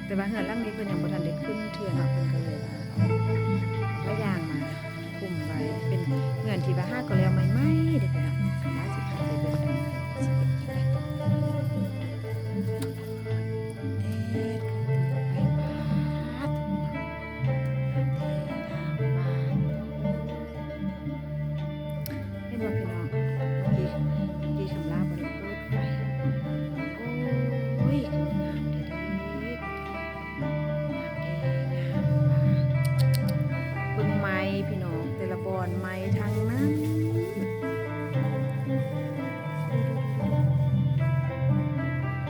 ແຕ່ວ່າເຮືອນຫຼັງນີ້ເພິ່ນຍັງບໍ່ທັນໄດ້ຂຶ້ນເທື່ອເນາະ ເພິ່ນກໍເລີຍວ່າເອົາຜ້າຢາງມາຄຸມໄວ້ ເປັນເຮືອນທີ່ວ່າຫາກໍແລ້ວໃໝ່ໆເດ້ພີ່ນ້ອງ. ຄຳລາຊິພາໄປເບິ່ງທາງໃນວ່າຊິເປັນຈັ່ງໃດ. ເອີ ຄືຖືໄປ ປາດ ງາມແທ້ງາມວ່າ. ເຫັນບໍ່ພີ່ນ້ອງ ເມື່ອກີ້ ເມື່ອກີ້ຄຳລາບໍ່ໄດ້ເປີດໄຟ. ໂອ້ຍ ຄືງາມແທ້ເດ້ ງາມແທ້ງາມວ່າ. ເບິ່ງໄມ້ພີ່ນ້ອງ ແຕ່ລະບ່ອນໄມ້ທັງນັ້ນ.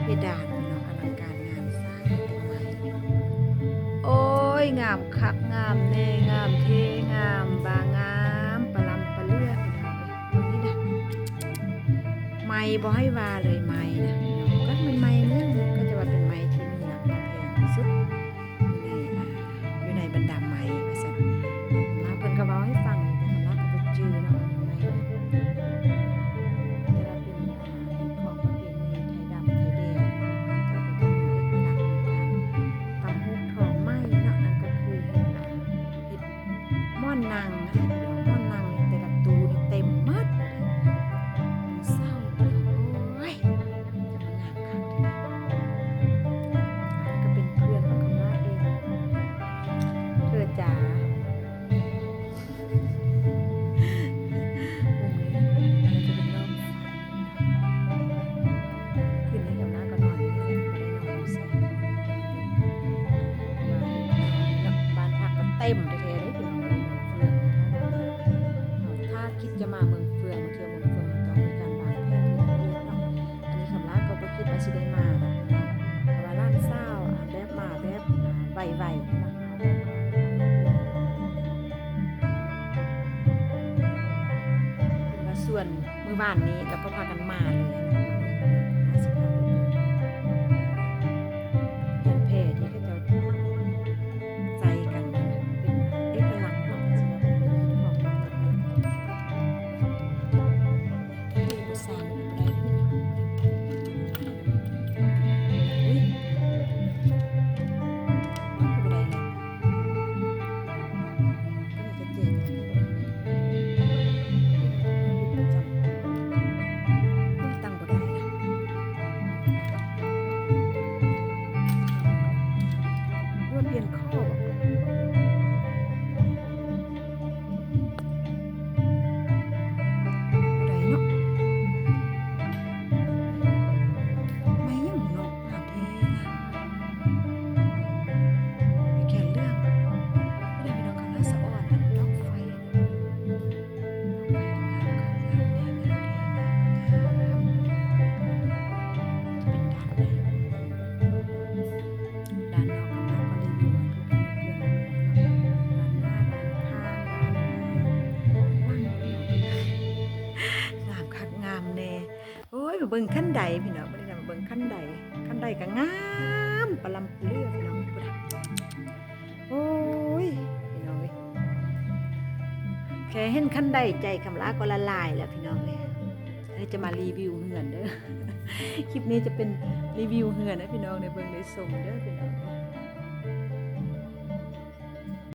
ເພດານພີ່ນ້ອງ ອະລັງການງານສ້າງເຕັມໄມ້. ໂອ້ຍ ງາມຄັກງາມແນ່ ງາມເທ່ງາມວ່າ ງາມປະລຳປະເລືອພີ່ນ້ອງເອີຍ. ເບິ່ງນີ້ນະ ໄມ້ບໍ່ໃຫ້ວ່າເລີຍ ໄມ້ນະ ກໍແມ່ນໄມ້ເມືອງ ເຂົາເຈົ້າວ່າເປັນໄມ້ທີ່ມີລາຄາແພງທີ່ສຸດຢູ່ໃນ ອ່າ ຢູ່ໃນບັນດາໄມ້ວ່າຊັ້ນ. ລາວເພິ່ນກໍເວົ້າໃຫ້ຟັງ ແຕ່ລາວກໍບໍ່ຈື່ເນາະ ໄມ້ນະ ແຕ່ວ່າເປັນ ອ່າ ເປັນຂອງປະເພນີໄທດຳໄທແດງ ເຂົາເຈົ້າກໍຈະມີເອກະລັກໃນການກຳຮູບທອງໄມ້ເນາະ ນັ້ນກໍຄືເຮັດ ອ່າ ເຮັດ ໝອນນັ່ງນະ ໝອນນັ່ງແຕ່ລະຕູ້ນີ້ເຕັມໝົດ ເສົາ ໂອ້ຍ ງາມຄັກ. ອັນນີ້ກໍເປັນເພື່ອນຂອງຄຳລາເອງ ເທີຈາ ອັນນີ້ຈະເປັນນ້ອງ ຄືນນີ້ກຳນາກໍນອນຢູ່ນີ້ແຫຼະ ບໍ່ໄດ້ນອນຢູ່ໃສ ເພາະວ່າບ້ານພັກກໍເຕັມແທ້ໆເດ້ພີ່ນ້ອງເອີຍ. ເມືອງເຟືອງ ຖ້າຄິດຈະມາເມືອງເຟືອງ ມາທ່ຽວເມືອງເຟືອງ ຕ້ອງມີການວາງແຜນທີ່ລະອຽດເນາະ. ອັນນີ້ຄຳລາກໍບໍ່ຄິດວ່າຊິໄດ້ມາດອກພີ່ນ້ອງ ເພາະວ່າຫຼານສາວ ອາ ແບບມາແບບ ອາ ໄວໆເນາະ ເພິ່ນວ່າຊວນ ມື້ວານນີ້ລາວກໍພາກັນມາເລີຍນະ ມາສິພາໄປເບິ່ງເຮືອນແພທີ່ເຂົາເຈົ້າໃສ່ກັນ ເປັນເອກະລັກເນາະ ເພິ່ນຊິວ່າເປັນເຮືອນຂອງເພິ່ນເລີຍ. ເອີ ບໍ່ສ້າງບໍ່ໄດ້ເລີຍ ອຸ້ຍ ເອົາ ບໍ່ໄດ້ເລີຍ. ຕັ້ງບໍ່ໄດ້ນະ ຫຼືວ່າປ່ຽນຂໍ້ບໍ? ບໍ່ໄດ້ເນາະ ໄມ້ຫຍັງເນາະ ງາມແທ້ງາມ ໄມ້ແກນເຫຼືອງ ບໍ່ໄດ້ ພີ່ນ້ອງຄະ ລາສະອອນ ດອກໄຟ ເປັນດ້ານໃດ ດ້ານນອກ ດ້ານນອກກໍໄດ້ຢູ່ ດ້ານໜ້າ ດ້ານຂ້າງ ດ້ານຫຼັງ ງາມຄັກງາມແນ່. ໂອ້ຍ ມາເບິ່ງຂັ້ນໄດພີ່ນ້ອງ ມື້ນີ້ນະ ມາເບິ່ງຂັ້ນໄດ ຂັ້ນໄດກໍງາມປະລຳປະເລືອພີ່ນ້ອງ ພຸ້ນນະ. ໂອ້ຍ ພີ່ນ້ອງເອີຍ ແຄ່ເຫັນຂັ້ນໄດໃຈຄຳລາກໍລະລາຍແລ້ວພີ່ນ້ອງເອີຍ. ອັນນີ້ຈະມາຣີວິວເຮືອນເດີ ຄລິບນີ້ຈະເປັນຣີວິວເຮືອນໃຫ້ພີ່ນ້ອງໄດ້ເບິ່ງໄດ້ຊົມເດີພີ່ນ້ອງ.